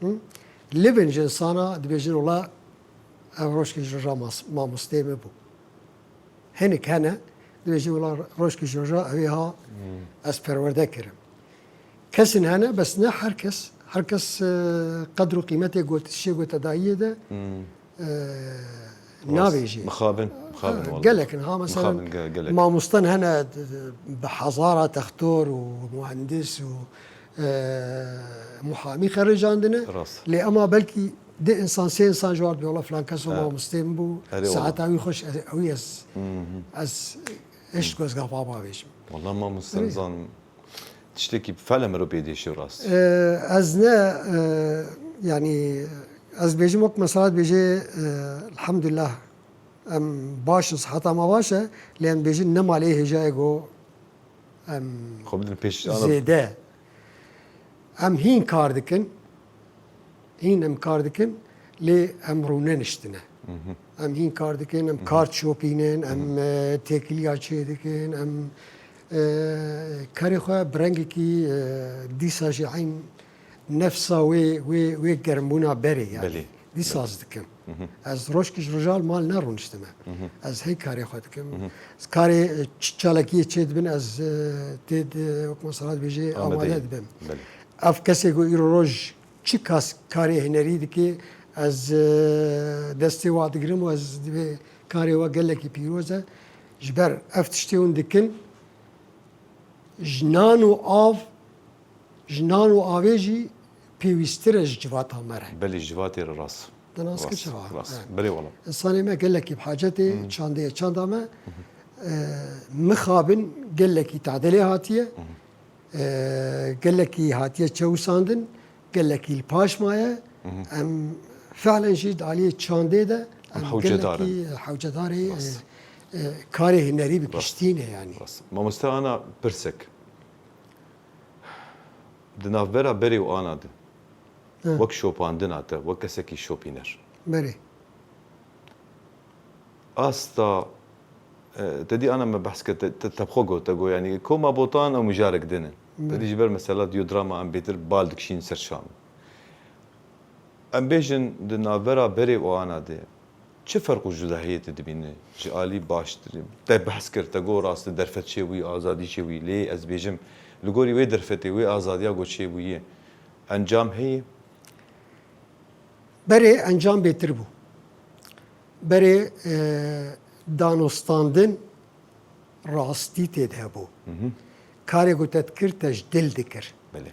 Hı? Li bin ji insana dibêjin, "Wela ev rojkê ji roja mas-, mamosteyê me bû." Hinek hene, dibêjin, "Wela rojkê ji roja ew ê ha ez perwerde kirim." Kesin hene, bes ne her kes. Her kes, e, qedr û qîmetê got-, şê gotedayiyê de, e, nabêjê. Mixabin, mixabin Ha, wala. Gelek in. Ha, mesela Mixabin ge-, gelek. Mamosten hene, d-, d-, bi hezara textor û muhendis û, e, muhamî xericandine. Rast. Lê ema belkî di insan, sê insan ji wan dibê, wala filan kes û Ha. mamostê min bû, Erê wala. Saeta wî xweş, e, ew ez, ez eşt ku ez gafa bavêjim. Wala mamosten Erê. zan tiştekî fele mirov pê dêşê rast. E, ez ne, e, yanî ez bêjim wek mesela dibêjê, e, elhamdulillah em baş in, siheta me baş e, lê em dibêjin nema lê hêjayê go em Xwe bidin pêş ana. zêde. Em hîn kar dikin, hîn em kar dikin, lê em rûneniştine. Em hîn kar dikin, em kar çopînin, em, e, têkiliya çê dikin, em, e, karê xwe bi rengekî, e, dîsa jî eyn nefsa wê, wê, wê germbûna berê yani. Belê. Dîsa ez dikim. Ez rojkî ji roja li mal nerûniştime. Ez hey karê xwe dikim. Karê, e, ç-, çalakiyê çê dibin, ez, e, tê di, wek mesela dibêjê, Amadeyim. amade dibim. Belê. Ev kesê ku îro roj çi kas-, karê hunerî dike, ez, e, destê wa digirim û ez divê karê we gelekî pîroz e. Ji ber ev tiştê hûn dikin, ji nan û av, ji nan û avê jî pêwîstir e ji civata me re. Belê, ji civatê re rast. Di nas Rast, kir çawa? rast. Evet. Belê wala. Însanê me gelekî bi hacetê çandê ye. Çanda me, e, mixabin gelekî tadilê hatiye. E, gelekî hatiye çewisandin, gelekî li paş maye. Em fiilen jî di aliyê çandê de Em em hewcedar in. gelekî hewcedarê, Rast. e, e, karê hunerî bi Rast. giştî ne yani. Rast. Mamoste ana pirsek. Di navbera berê û ana de, Hı. wek şopandina te, wek kesekî şopîner. Berê. Asta, e, te dî ana me behs kir, te, te, te bi xwe got, te got, yanî koma botan ew mijarek din in. Te Berê. dî ji ber mesela diyo drama em bêtir bal dikişîn ser şan. Em bêjin di navbera berê û ana de çi ferq û cudahiyê tu dibînî ji alî baştir? Te behs kir, te got rast e derfet çê bûyî, azadî çê bûyî. Lê ez bêjim, li gorî wê derfetê, wê azadiya ku çê bûyî, encam heye? Berê encam bêtir bû. Berê, e, danostandin rastî tê de hebû. Karê ku te dikir, te ji dil dikir. Belê.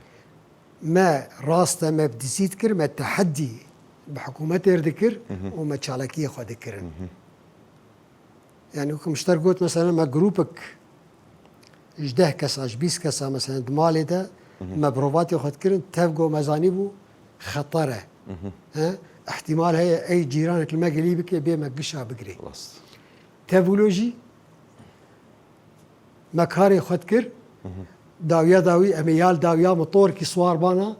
Me rast e, me bi dizî dikir, me teheddî bi hikûmetê re dikir û me çalakiyê xwe dikirin. Yani wekî min ji te re got, mesela me grûpek ji deh kesa, ji bîst kesa, mesela di malê de me bi rovatê xwe dikirin, tev ku me zanîbû xeter e. He? Îhtîmal heye ey cîranek li me gilî bike, bê me gişa bigirê. Rast. Tev wilo jî me karê xwe dikir, dawiya dawî, em ê ya li dawiya motorkî siwar bana,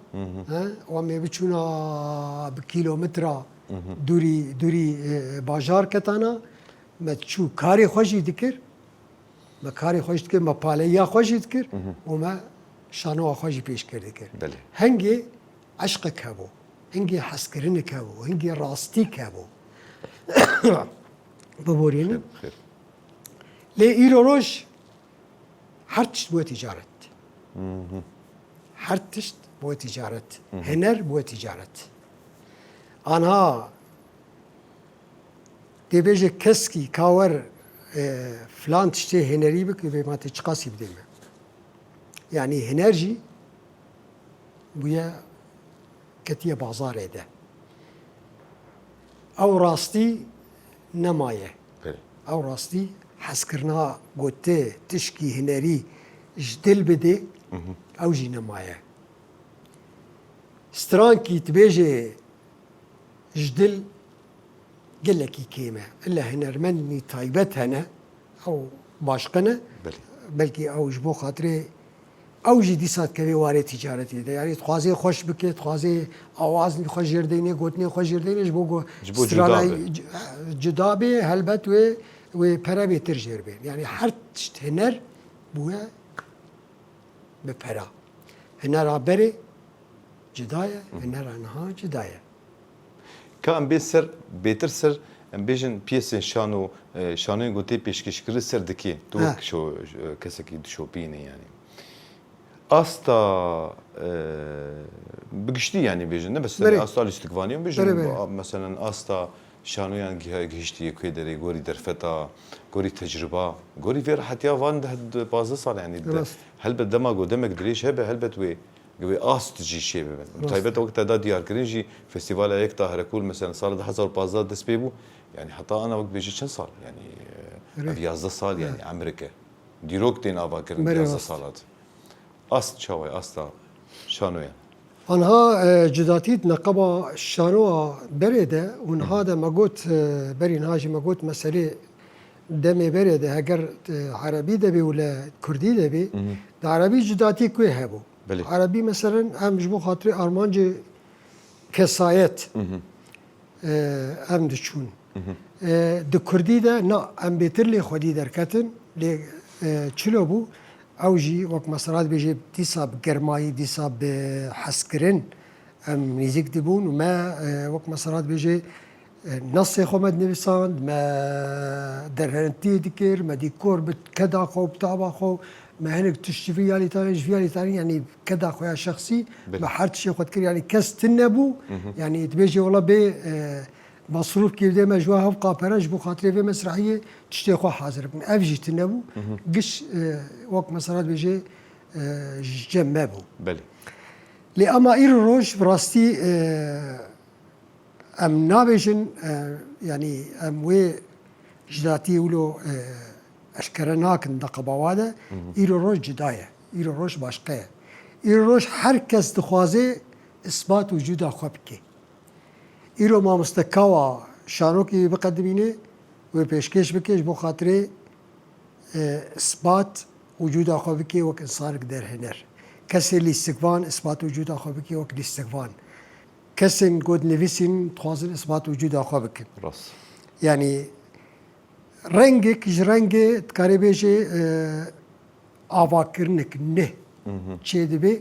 he, û em ê biçûna bi kîlometra dûrî, dûrî, e, bajar ketana, me diçû karê xwe jî dikir, me karê xwe jî dikir, me paleyiya xwe jî dikir û me şanoya xwe jî pêşkêr dikir. Belê. Hingê eşqek hebû, hingê hezkirinek hebû, hingê rastîk hebû. Biborînin. Xêr, xêr. Lê îro roj her tişt bûye tîcaret. Her tişt bûye tîcaret. Hiner bûye tîcaret. Anha dê bêje keskî ka wer, e, filan tiştê hinerî bike, bê ma tê çiqasî bidê me. Yanî hiner jî bûye ketiye bazarê de. Ew rastî nemaye. Belê. Ew rastî hezkirina ku ti tişkî hinerî ji dil bidê, ew jî nemaye. Strankî dibêje ji dil gelekî kêm e. Illa hunermendî taybet hene, ew başqe ne. Belê. Belkî ew ji bo xatirê ew jî dîsa dikeve warê tîcaretê de. Yanî dixwaze xweş bike, dixwaze awazên xwe jêr deyne, gotinên xwe jêr deyne, ji bo ku Ji bo stranayî cuda be. c-, cuda bê, helbet wê, wê pere bêtir jêr bê. Yanî her tişt huner bûye bi pera. Hunera berê cuda ye, hunera niha cuda ye. Ka em bên ser, bêtir ser, em bêjin piyesên şano, e, şanoyên ku tê pêşkêşkirin ser dikê. Tu Ha. wek şo-, e, kesekî dişopînî yanî. Asta Ee, bi giştî, yanî bêjin, ne bes Berê. Asta lîstikvanî bêjin, Berê, berê. Mesela asta şanoyan giha-, gihiştiye ku derê, gorî derfeta, gorî tecrüba, gorî vê rehetiya van deh, pazdeh sal, yanî de, Rast. Helbet dema ku demek dirêj hebe, helbet wê, wê ast jî çê bibe. Rast. Taybet wek te da diyarkirin jî, festîvala Yekta Herekûl, mesela sala du hezar û pazdeh dest pê bû, yanî heta ana wek bêjî çend sal, yanî, e, Berê. Ev yazdeh sal, yanî, Berê. Emrike. Dîrok tên avakirin Berê, yazdeh rast. Salat. Ast çawa ye, asta şanoyan? Anha, e, cudatî di neqeba şanoa berê de û niha de me got, e, berî niha jî me got meselê demê berê de heger, e, erebî de bê û le kurdî de bê, Hı hı. Di erebî cudatî ku hebû. Belê. Erebî meselen em ji bo xatirê armancê kesayet, Hı hı. e, em diçûn. Hı hı. E, di kurdî de na, em bêtir lê xwedî derketin, lê, e, çilo bû, ew jî wek mesela dibêje dîsa bi germayî, dîsa bi hezkirin em nêzîk dibûn û me, e, wek mesela dibêje, e, nasê xwe me dinivîsand, me derhentî dikir, me dîkor bi keda xwe û bi taba xwe, me hinek tişt ji vî ya lîtanê, ji vî ya lîtanê, yanî keda xwe ya şexsî, Belê. Me her tiştê xwe dikir, yanî kes tune bû, Hı hı. Yanî dibêje wela bê, e, Masrûf kê dê me ji we hevqa pere ji bo xatirê vê mesrehiyê tiştê xwe hazir bikin. Ev jî tune bû. Hı hı. Giş, e, wek mesela dibêje, e, ji cem me bû. Belê. Lê ema îro roj bi rastî, e, em nabêjin, e, yanî em wê cudatiyê wilo, e, eşkere nakin di qebawa de. Hı hı. Îro roj cuda ye. Îro roj başqe ye. Îro roj her kes dixwaze isbat wicûda xwe bike. Îro mamoste kawa şanokî biqedimîne, wê pêşkêş bike ji bo xatirê, e, isbat wicûda xwe bike wek insanek derhêner. Kesê lîstikvan isbat wicûda xwe bike wek lîstikvan. Kesên ku dinivîsîn dixwazin isbat wicûda xwe bikin. Rast. Yanî rengek ji rengê dikarê bêjê, e, avakirinek ne Hı hı. çêdibe.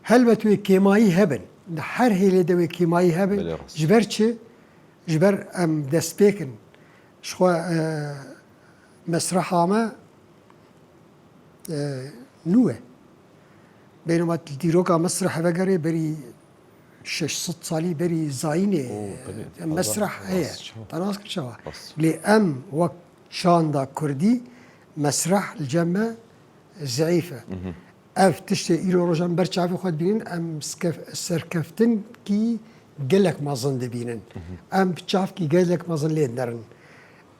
Helbet wê kêmayî hebin. Di her hêlê de wê kêmayî hebin. Belê rast. Ji ber çi? Ji ber em destpêk in. Ji xwe, e, mesreha me, e, nû e. Bênoma dîroka mesreh vegerê berî şeş sed salî berî zayînê, Oo, belê. e, mesreh Rast, heye. Rast, çawa? Te nas kir çawa? Rast. Lê em wek çanda kurdî mesreh li cem me zeîf e. Hı hı. Ev tiştê îro rojan ber çavê xwe dibînin, em skef-, serkeftinkî gelek mezin dibînin. Hı hı. Em bi çavkî gelek mezin lê dinerin.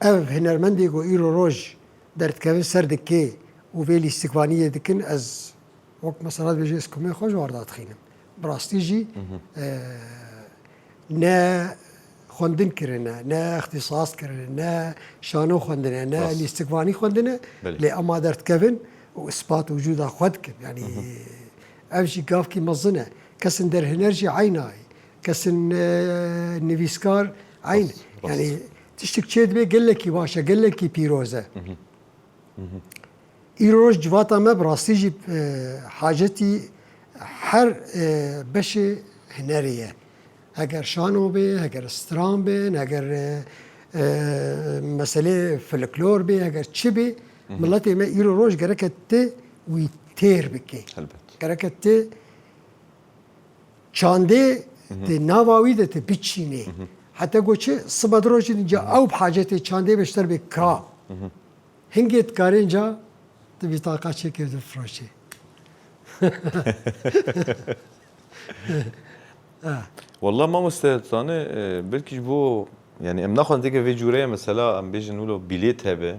Ev hunermendê ku îro roj derdikevin ser dikê û vê lîstikvaniyê dikin, ez wek mesela dibêje ez kumê xwe ji war dadixînim. Bi rastî jî, Hı hı. e, ne xwendin kirine, ne îxtîsas kirine, ne şano xwendine, ne Rast. Lîstikvanî xwendine, Belê. Lê ema derdikevin û ispat wicûda xwe dikin. Yanî Hı hı. Ev jî gavkî mezin e. Kesên derhêner jî eyna ye. Kesên, e, nivîskar eyn. Rast, rast. Yanî tiştek çê dibe gelekî baş e, gelekî pîroz e. Hı hı. Hı hı. Îro roj civata me bi rastî jî, e, hacetî her, e, beşê hunerê ye. Heger şano bê, heger stran bên, heger, e, e, meselê folklor bê, heger çi bê, Hı hı. Miletê me îro roj gereke ti wî têr bike. Helbet. Gereke ti çandê Hı hı. di nava wî de ti biçînê. Hı hı. Heta ku çi sibe di rojê din ca Hı hı. Ew bi hacetê çandê be ji te re bê kira. Hı hı. Hingê dikarên ca tu bîtaqa çêkê û tu firoşê. Ha. Wallah mamoste, tu zanî, e, belkî ji bo, yanî em naxwazin têke vê cûreye mesela, em bêjin wilo bîlêt hebe.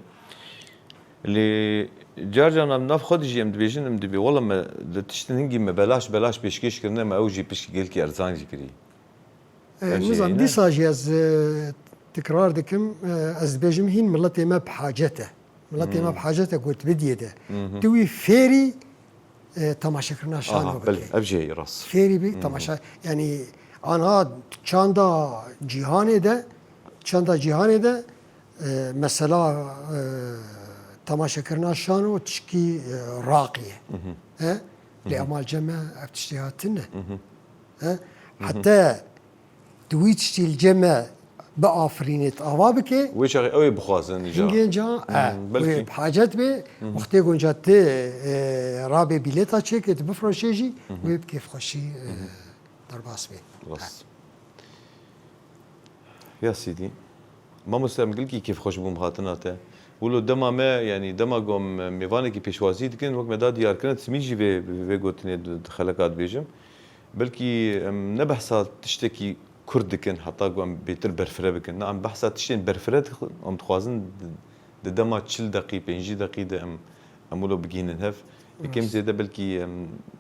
Lê car caran em nav xwe de jî em dibêjin, em dibê, wallah me li tiştin hingî me belaş, belaş pêşkêş kirine, me ew jî pişkî gelkî erzan jî kirî. E, Ev jî nizam, heyne? Dîsa jî ez, e, tekrar dikim, e, ez dibêjim hîn miletê me bi hacet e. Miletê me Hmm. bi hacet e ku tu bidiyê de. Mhm. Tu wî fêrî, e, temaşekirina şano Aha, bike. Belê, ev jî heye rast. Fêrî bî, Mhm. temaşa, yanî anha çanda cîhanê de, çanda cîhanê de, e, mesela, e, temaşekirina şano tişkî, e, raqî ye. Mhm. He? Lê Mhm. ema li cem me ev tiştê hatine. Mhm. He? Mhm. Heta tu wî tiştî li cem me biafirînê, tu ava bike. Wê çaxê ew ê bixwazin îcar. Hingên ca, Hmm, e, belkî. Wê bi hacet bê, wextê gonca tu, e, rabê bîleta çêkê, tu bifroşê jî, wê bi kêfxweşî, e, derbas bê. Rast. Ya Sîdî. Mamoste, em gelkî kêfxweş bûm hatina te. Wilo dema me, yanî dema ku em mêvanekî pêşwazî dikin, wek me da diyarkirin, timî jî vê, vê gotinê di, di xeleka dibêjim. Belkî em ne behsa tiştekî kurt dikin, heta ku em bêtir berfireh bikin. Na, em behsa tiştên berfireh dixin, em dixwazin di, di dema çil deqî, pêncî deqî de em, em wilo bigihînin hev. Rast. Yekêm zêde belkî em,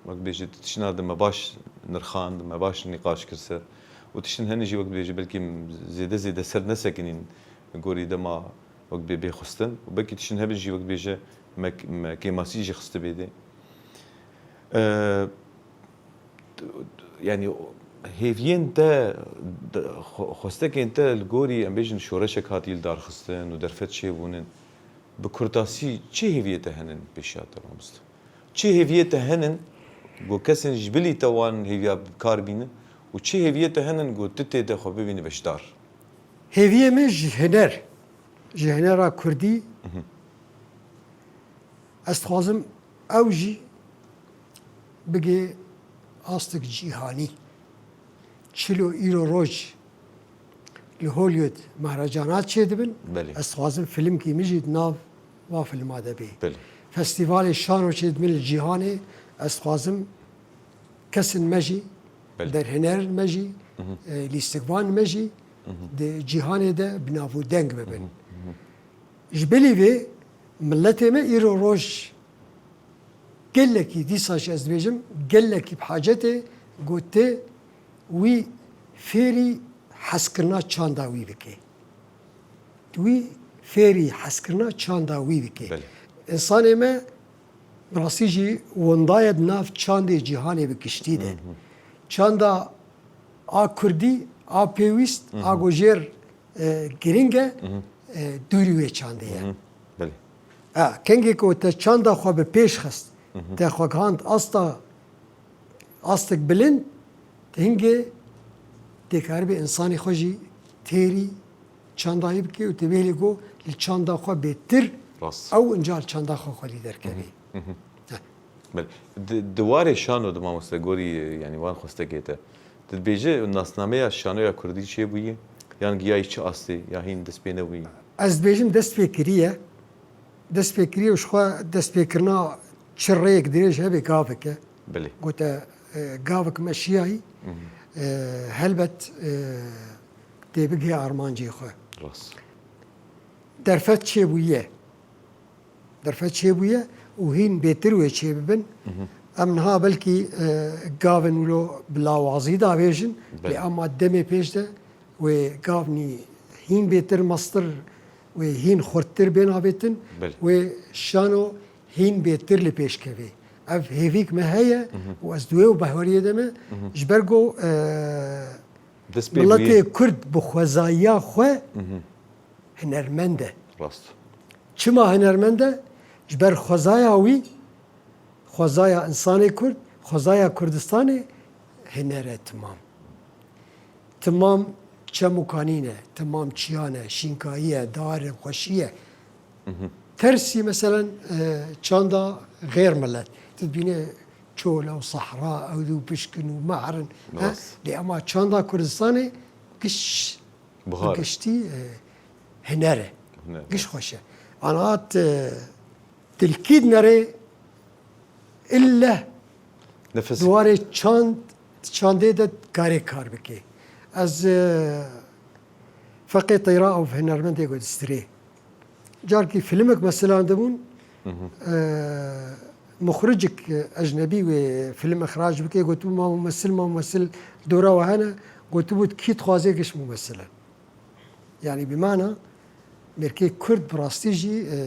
wek bêje, di tiştna de me baş nirxand, me baş nîqaş kir ser. Û tiştin hene jî wek bêje belkî em zêde zêde ser nesekinîn gorî dema wek bê bê xwestin. Û belkî tiştin hebin jî wek bêje me, me kêmasî jî xiste bê dê. E, yanî hêviyên te, de, xwe-, xwestekên te li gorî, em bêjin, şoreşek hatî li dar xistin û derfet çêbûnin, bi kurtasî çi hêviyê te henin pêşiya te, mamoste? Çi hêviyê te henin ku kesên ji bilî te wan hêviya bi kar bînin û çi hêviyê te henin ku tu tê de xwe bibînî beşdar? Hêviyê min ji huner, ji hunera kurdî, Mhm. ez dixwazim ew jî bigê astek cîhanî. Çilo îro roj li Hollywood mehrecanat çêdibin. Belê. Ez dixwazim filmkî min jî di nav va filma de bê. Belê. Festîvalê şano çêdibin li cîhanê. Ez dixwazim kesên me jî, Belê. derhênerên me jî, Mhm. e, lîstikvanên me jî Mhm. di cîhanê de bi nav û deng bibin. Mhm. Mhm. Ji bilî vê miletê me îro roj gelekî, dîsa jî ez dibêjim, gelekî bi hacet e ku tu wî fêrî hezkirina çanda wî bike. Tu wî fêrî hezkirina çanda wî bike. Belê. Însanê me bi rastî jî winda ye di nav çandê cîhanê bi giştî de. Hı hı. Çanda a kurdî, a pêwîst, Hı hı. a ku jêr e, giring e, Hı hı. e, dûrî wê çandê ye. Hı hı. Belê. Ha, kengê ku te çanda xwe bi pêş xist, Hı hı. te xwe gihand asta, astek bilind, te hingê tê karibê însanê xwe jî têrî çandayî bike û te bêlê ku li çanda xwe bêtir Rast. ew inca li çanda xwe xwedî derkevê. Hı hı. Hı hı. Heh. Belê. Di, di warê şano de, mamoste, gorî, yanî wan xwestekê te, tu dibêje nasnameya şanoya kurdî çêbûye? Yan giya yî çi astê, ya hîn dest pê nebûye? Ez dibêjim dest pê kiriye. Dest pê kiriye û ji xwe destpêkirina çi rêyek dirêj hebe gavek e. Belê. Gote, e, gavek meşiyayî, Hı hı. e, helbet, e, tê bigihê armancê xwe. Rast. Derfet çêbûye. Derfet çêbûye û hîn bêtir wê çêbibin. Mhm. Em niha belkî, e, gavên wilo bi lawazî davêjin, Belê. lê ema demê pêş de wê gavnî hîn bêtir mestir, wê hîn xurttir bên avêtin, Belê. wê şano hîn bêtir li pêş kevê. Ev hêvîk me heye Mhm. û ez di wê û baweriyê de me, Mhm. ji ber ku, e, Dest pê bûye. miletê Kurd bi xwezayiya xwe Mhm. hunermend e. Rast. Çima hunermend e? Ji ber xwezaya wî, xwezaya însanê Kurd, xwezaya Kurdistanê huner e timam. Timam çem û kanîn e, timam çiyan e, şînkayî ye, dar e, xweşî ye. Mhm. Tersî meselen, e, çanda xêr milet. Tu dibîne çol e û sehra, ew dû pişk in û mehr in. He? Rast. Lê ema çanda Kurdistanê giş Buhar. Giştî, e, huner e. Huner, Giş evet. xweş e. Ana tu, e, dilkî dinerê ille Nefes. di warê çand, çandê de karê kar bike. Ez, e, feqê teyra ew hunermendê ku distirê. Carkî filmek me silandibûn, Hı hı. e, muxricik, e, ecnebî wê film îxrac bike, gotibû, "Ma mumesil, ma mumesil dora we hene?" Gotibû, "Kî dixwaze giş mumesil in." Yanî bi mana mêrkê Kurd bi rastî jî, e,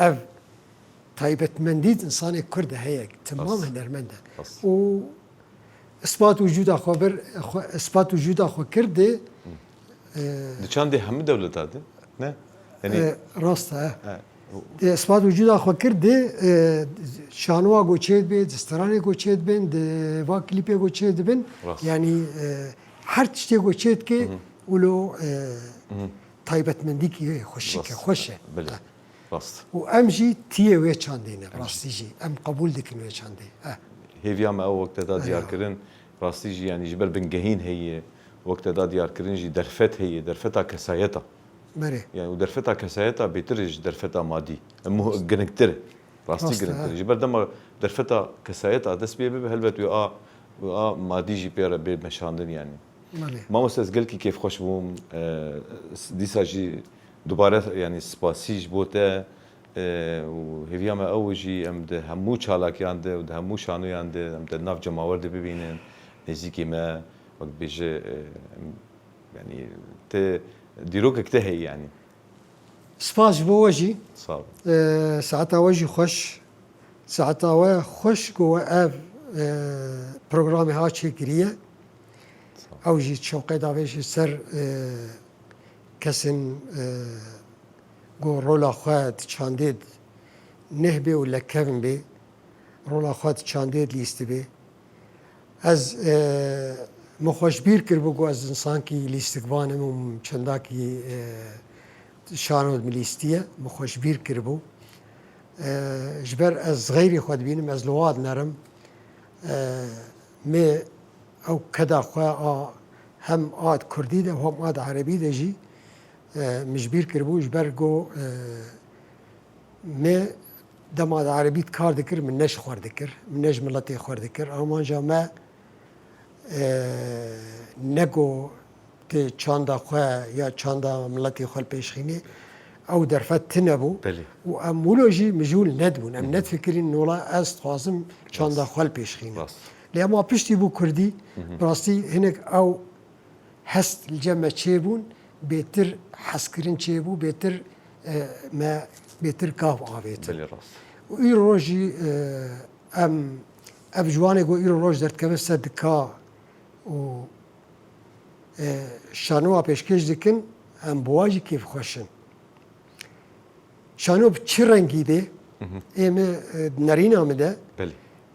ev taybetmendî di însanê Kurd de heye, timam Rast. hunermend e. Rast. Û ispat wicûda xwe bir, xwe, ispat wicûda xwe kir dê, e, Di çandê hemû dewleta de, ne? Yanî E, rast e. He. Dê ispat wicûda xwe kir dê, e, şanoa ku çê dibê, di stranê ku çê dibin, di va klîpê ku çê dibin. Rast. Yanî, e, her tiştê ku çê dike, Hı hı. Wilo, e, taybetmendîkî wê xweşik e, xweş e. Belê. Rast. Û em jî tiyê wê çandê ne, rastî jî. Em qebûl dikin wê çandê. Eh. Hêviya me ew wek te da diyarkirin, rastî jî, yanî ji ber bingehîn heye, wek te da diyarkirin jî derfet heye, derfeta kesayeta. Belê. Yani û derfeta kesayeta bêtir ji derfeta madî. Em muh-, girngtir. Rastî girngtir. Ji ber dema derfeta kesayeta dest pê bibe, helbet wê a, wê a madî jî pê re bê meşandin yani. Belê. Mamoste, ez gelkî kêfxweş bûm. E, s-, dîsa jî dubare, yani spasî ji bo te. E, û hêviya me ew jî em di hemû çalakiyan de û di hemû şanoyan de em te nav cemawer de bibînin. Nêzîkî me, wek dibêje, e, em, yani te dîrokek te heye yani. Spas ji bo we jî. Sağ ol. E, saeta we jî xweş. Saeta we xweş ku we ev, e, programê ha çêkiriye. Sağ ol. Ew jî şewqê davêjî ser, e, kesên, e, ku rola xwe di çandê d-, neh bê û lekevin bê, rola xwe di çandê dilîstibê. Ez, e, min xwe ji bîr kiribû ku ez însankî lîstikvan im û çendakî, e, şano min lîstiye, min xwe ji bîr kiribû. E, ji ber ez xeyrî xwe dibînim, ez li wa dinerim. E, me ew keda xwe a, hem a kurdî de, hem a erebî de jî, e, min ji bîr kiribû, ji ber ku, e, me dema di erebî kar dikir, min ne ji xwe dikir, min ne ji miletê xwe dikir. Armanca me, e, ne ku tu çanda xwe ya çanda miletê xwe li pêş xînî, ew derfet tune bû. Belê. Û em wilo jî mijûl nedibûn. Em Hı hı. Nedifikirîn, nola ez dixwazim çanda Rast. Xwe li pêş xînim. Rast. Lê ema piştî bû kurdî, Hı hı. Rastî hinek ew hest li cem me çêbûn, bêtir hezkirin çêbû, bêtir, e, me bêtir gav avêtin. Belê rast. Û îro jî, e, em, ev ji wanê ku îro roj derdikeve ser dika û, e, şanowa pêşkêş dikin, em bi wa jî kêfxweş in. Şano bi çi rengî be, Hı hı. Ê me, e, nerîna min de, Belê.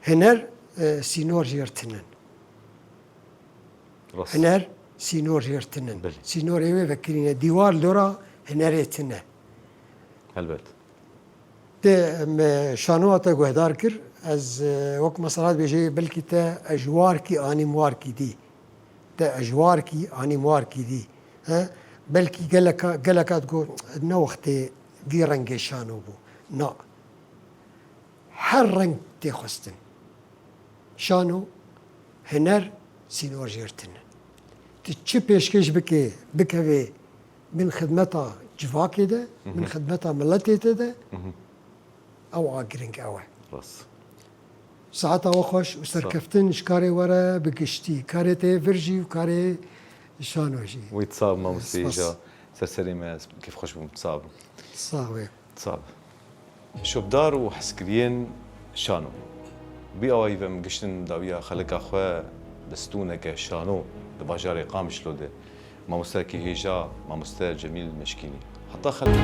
Hiner, e, sînor jêr tinin. Rast. Hiner sînor jêr tinin. Belê. Sînorê wê vekirîne. Dîwar li dora hinerê tine. Helbet. Te me şanoa te guhdar kir. Ez, e, wek mesela dibêje, belkî te ejwarkî anî mwarkî dî. Te ejwarkî anî mwarkî dî. He? Belkî geleka, geleka digot, ne wextê vî rengê şano bû. Na. Her reng tê xwestin. Şano, hiner, sînor jêr tine. Tu çi pêşkêş bike, bikeve bin xidmeta civakê de, Hı hı. Bin xidmeta miletê te de, Hı hı. Ew a giring ew e. Rast. Saeta we xweş û Sa- serkeftin ji karê we re bi giştî. Karê te yê vir jî û karê şano jî. Wî sağ ol, mamoste Spas. Hêja. Ser serê me, ez kêfxweş bûm. Sağ ol. Sağ be. Sağ be. Şopdar û hezkiriyên şano. Bi awayî ve em giştin dawiya xelika xwe bi stûneke şano di bajarê Qamişlo de. Mamosteyekî hêja, mamoste Cemîl Meşkînî. Heta xelk